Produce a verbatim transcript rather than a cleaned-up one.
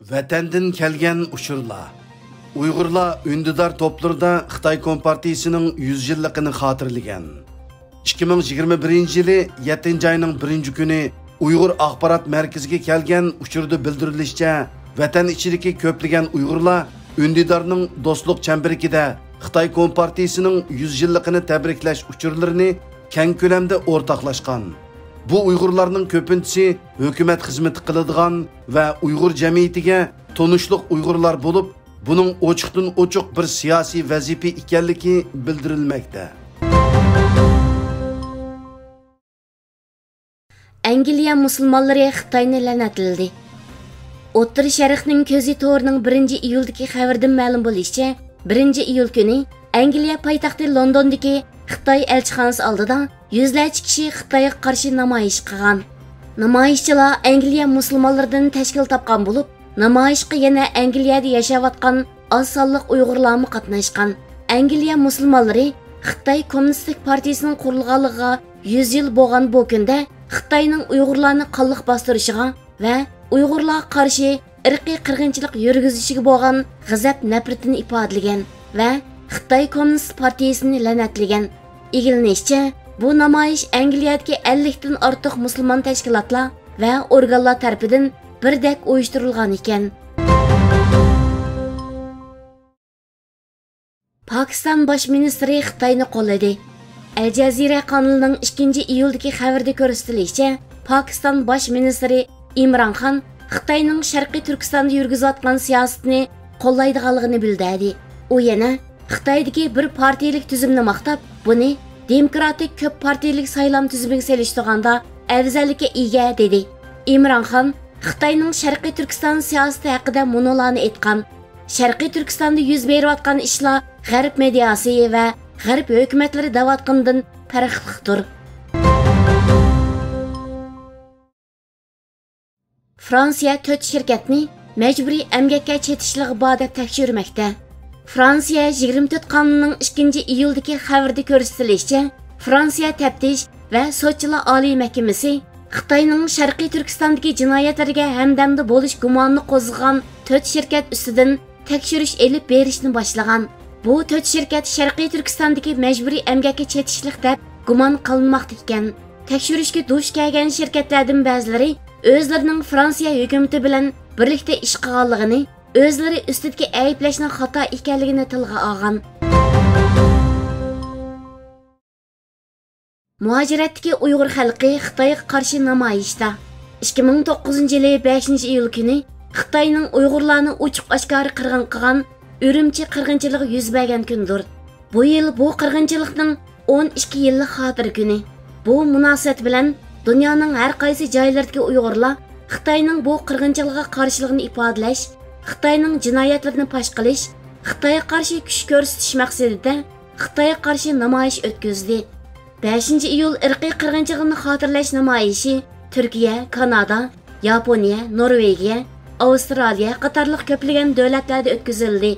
ۋەتەندىن كەلگەن ئۇچۇرلار. ئۇيغۇرلار ئۈندىدار توپلىرىدا خىتاي كومپارتىيىسىنىڭ يۈز يىللىقىنى خاتىرىلىگەن. ئىككى مىڭ يىگىرمە بىرىنچى يىلى يەتتىنچى ئاينىڭ بىرىنچى كۈنى ئۇيغۇر ئاخبارات مەركىزىگە كەلگەن ئۇچۇردا بىلدۈرۈلۈشىچە، ۋەتەن ئىچىدىكى كۆپلىگەن ئۇيغۇرلار ئۈندىدارنىڭ دوستلۇق چەمبىرىكىدە خىتاي كومپارتىيىسىنىڭ يۈز يىللىقىنى تەبرىكلەش ئۇچۇرلىرىنى كەڭ كۆلەمدە ئورتاقلاشقان. بۇ ئۇيغۇرلارنىڭ كۆپىنچىسى ھۆكۈمەت خىزمىتى قىلىدىغان ۋە ئۇيغۇر جەمئىيىتىگە تونۇشلۇق ئۇيغۇرلار بولۇپ، بۇنىڭ ئوچۇقتىن ئوچۇق بىر سىياسىي ۋەزىپە ئىكەنلىكى بىلدۈرۈلمەكتە. ئەنگلىيە مۇسۇلمانلىرى خىتاينى لەنەتلىدى. ئوتتۇرا شەرقنىڭ كۆزى تورىنىڭ بىرىنچى ئىيۇلدىكى خەۋىرىدىن مەلۇم بولۇشىچە، بىرىنچى ئىيۇل كۈنى ئەنگلىيە پايتەختى لوندوندىكى خىتاي ئەلچىخانىسى ئالدىدا يۈزلەرچە كىشى خىتايغا قارشى نامايىش قىلغان. نامايىشچىلار ئەنگلىيە مۇسۇلمانلىرىدىن تەشكىل تاپقان بولۇپ، نامايىشقا يەنە ئەنگلىيەدە ياشاۋاتقان ئاز سانلىق ئۇيغۇرلارمۇ قاتناشقان. ئەنگلىيە مۇسۇلمانلىرى خىتاي كوممۇنىستىك پارتىيىسىنىڭ قۇرۇلغانلىقىغا يۈز يىل بولغان بۇ كۈندە خىتاينىڭ ئۇيغۇرلارنى قانلىق باستۇرۇشىغا ۋە ئۇيغۇرلارغا قارشى ئىرقىي قىرغىنچىلىق يۈرگۈزۈشىگە بولغان غەزەپ-نەپرىتىنى ئىپادىلىگەن ۋە خىتاي كوممۇنىست پارتىيىسىنى لەنەتلىگەن. ئىگىلىنىشىچە، بۇ نامايىش ئەنگلىيەدىكى ئەللىكتىن ئارتۇق مۇسۇلمان تەشكىلاتلار ۋە ئورگانلار تەرىپىدىن بىردەك ئۇيۇشتۇرۇلغان ئىكەن. پاكىستان باش مىنىستىرى خىتاينى قوللىدى. ئەل جەزىرە قانىلىنىڭ ئىككىنچى ئىيۇلدىكى خەۋىرىدە كۆرسىتىلىشىچە، پاكىستان باش مىنىستىرى ئىمران خان خىتاينىڭ شەرقىي تۈركىستاندا يۈرگۈزۈۋاتقان سىياسىتىنى قوللايدىغانلىقىنى بىلدۈردى. ئۇ يەنە خىتايدىكى بىر پارتىيىلىك تۈزۈمنى ماختاپ، بۇنى دېموكراتىك كۆپ پارتىيىلىك سايلام تۈزۈمىگە سېلىشتۇرغاندا ئەۋزەللىككە ئىگە، دېدى. ئىمران خان خىتاينىڭ شەرقىي تۈركىستان سىياسىتى ھەققىدە مۇنۇلارنى ئېيتقان: شەرقىي تۈركىستاندا يۈز بېرىۋاتقان ئىشلار غەرب مېدىياسى ۋە غەرب ھۆكۈمەتلىرى دەۋاتقىنىدىن پەرقلىقتۇر. فرانسىيە تۆت شىركەتنى مەجبۇرىي ئەمگەككە چېتىشلىقى بار دەپ تەكشۈرمەكتە. فرانسىيە يىگىرمە تۆت قانۇنىنىڭ ئىككىنچى ئىيۇلدىكى خەۋىرىدە كۆرسىتىلىشىچە، فرانسىيە تەپتىش ۋە سوتچىلار ئالىي مەھكىمىسى خىتاينىڭ شەرقىي تۈركىستاندىكى جىنايەتلىرىگە ھەمدەمدە بولۇش گۇمانىنى قوزغىغان تۆت شىركەت ئۈستىدىن تەكشۈرۈش ئېلىپ بېرىشنى باشلىغان. بۇ تۆت شىركەت شەرقىي تۈركىستاندىكى مەجبۇرىي ئەمگەككە چېتىشلىق دەپ گۇمان قىلىنماقتا ئىكەن. تەكشۈرۈشكە دۇچ كەلگەن شىركەتلەردىن بەزىلىرى ئۆزلىرىنىڭ فرانسىيە ھۆكۈمىتى بىلەن بىرلىكتە ئىش قىلغانلىقىنى، ئۆزلىرى ئۈستىدىكى ئەيىبلەشنىڭ خاتا ئىكەنلىكىنى تىلغا ئالغان. مۇھاجىرەتتىكى ئۇيغۇر خەلقى خىتايغا قارشى نامايىشتا. ئىككى مىڭ توققۇزىنچى يىلى بەشىنچى ئىيۇل كۈنى خىتاينىڭ ئۇيغۇرلارنى ئوچۇق-ئاشكارا قىرغىن قىلغان ئۈرۈمچى قىرغىنچىلىقى يۈز بەرگەن كۈندۇر. بۇ يىل بۇ قىرغىنچىلىقنىڭ ئون ئىككى يىللىق خاتىرە كۈنى. بۇ مۇناسىۋەت بىلەن دۇنيانىڭ ھەر قايسى جايلىرىدىكى ئۇيغۇرلار خىتاينىڭ بۇ قىرغىنچىلىقىغا قارشىلىقىنى ئىپادىلەش، خىتاينىڭ جىنايەتلىرىنى پاش قىلىش، خىتايغا قارشى كۈچ كۆرسىتىش مەقسىتىدە خىتايغا قارشى نامايىش ئۆتكۈزدى. بەشىنچى ئىيۇل ئىرقىي قىرغىنچىلىقنى خاتىرىلەش نامايىشى تۈركىيە، كانادا، ياپونىيە، نورۋېگىيە، ئاۋسترالىيە قاتارلىق كۆپلىگەن دۆلەتلەردە ئۆتكۈزۈلدى.